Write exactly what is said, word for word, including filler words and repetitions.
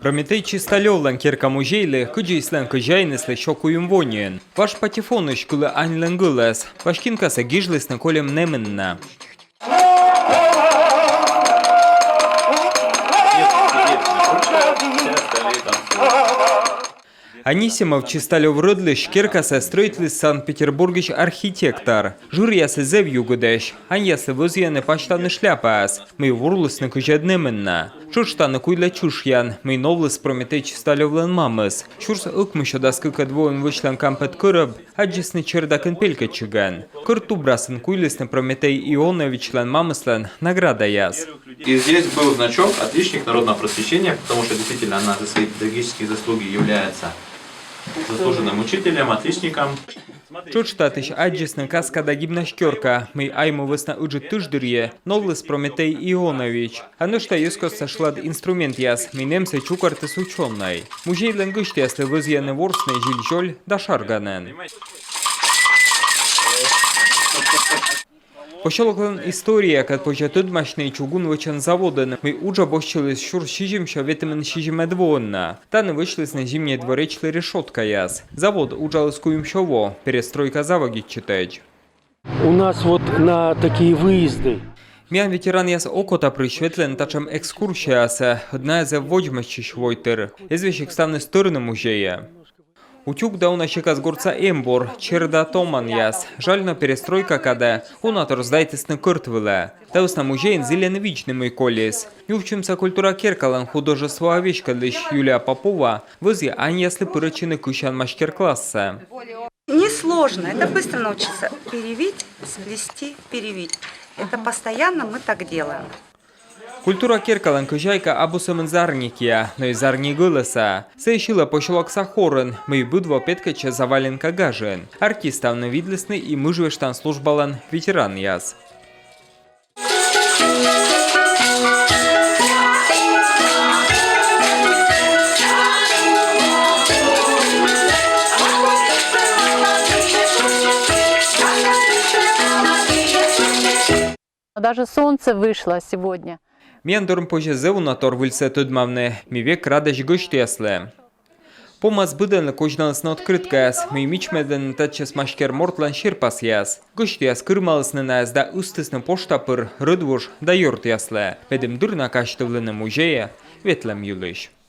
Прометей Чисталёвлӧн керка-музейлы кыдзи ислӧн кӧзяинъяслы сё куим во нин. Важ патефонысь кылі аньлӧн гӧлӧс. Пластинкасӧ гижлісны кольӧм нэмын на. Анисимов Чисталёв рӧдлысь керкасӧ стрӧитліс Санкт-Петербургысь архитектор. Жыръясыс зэв югыдӧсь. Аньяслы вӧзйӧны пасьтавны шляпаяс, мый вурлісны кызьӧд нэмын на. Тшӧтш тані куйлӧ чышъян, мый новліс Прометей Чисталёвлӧн мамыс. Сюрс ӧкмыссё дас кыкӧд воын вӧчлӧн кампет кӧрӧб аддзисны Чердакын пелькӧдчигӧн. Кӧрт тубрасын куйлісны Прометей Ионовичлӧн мамыслӧн наградаяс. И здесь был значок «Отличник народного просвещения», потому что действительно она за свои педагогические заслуги является заслуженным учителем, отличником. Тшӧтш татысь аддзисны каскада гимнастёрка, мый Айму вӧсна Ыджыд тыш дырйи новліс Прометей Ионович. А нӧшта йӧзкостса шылад инструментъяс, мый нэмсӧ чукӧртіс учёнӧй. Музейлӧн гӧсьтъяслы вӧзйӧны ворсны зиль-зёль да шарганӧн. Посёлоклӧн историякӧд позьӧ тӧдмасьны чугун вӧчан заводын, мый уджӧ босьтчыліс сюрс сизимсё ветымын сизимӧд воын на. Тані вӧчлісны Зимньӧй дворечлы решёткаяс. Завод уджаліс куимсё во, перестройка заводитчытӧдз. У нас вот на такие выезды. Миян ветеранъяс окотапырысь ветлӧны татшӧм экскурсияясӧ, ӧд найӧ зэв водзмӧстчысь войтыр. Эз весиг ставныс тӧрны музейӧ. Утюг да уна сикас гортса эмбур, черда томанъяс. Жаль, но перестройка кадӧ унатор сдайтісны кӧрт вылӧ. Та вӧсна музейын зільӧны видзны, мый колис. Нювсьымса культура керкалӧн художествоа веськӧдлысь Юлия Попова вӧзйӧ аньяслы пырӧдчыны кысян мастер-классӧ. Несложно, это быстро научиться. Перевить, сплести, перевить. Это постоянно мы так делаем. Культура керкалӧн кӧзяйка абу сӧмын зарникъя, но и зарни гӧлӧса. Сійӧ сьылӧ посёлокса хорын, мый быд во петкӧдчӧ завалинка гажын. Артистъясӧс видлісны и мыж вештан службалӧн ветеранъяс. Даже солнце вышло сегодня. Миян дорын позьӧ зэв уна тор выльсӧ тӧдмавны, ми век радӧсь гӧсьтъяслы. Помас быдӧнлы козьналісны открыткаяс, мый мичмӧдӧны татчӧс мастер мортлӧн серпасъяс. Гӧсьтъяс кырымалісны найӧс да ыстісны пошта пыр рӧдвуж да ёртъяслы, медым дыр на казьтывлыны музейӧ ветлӧм йылысь.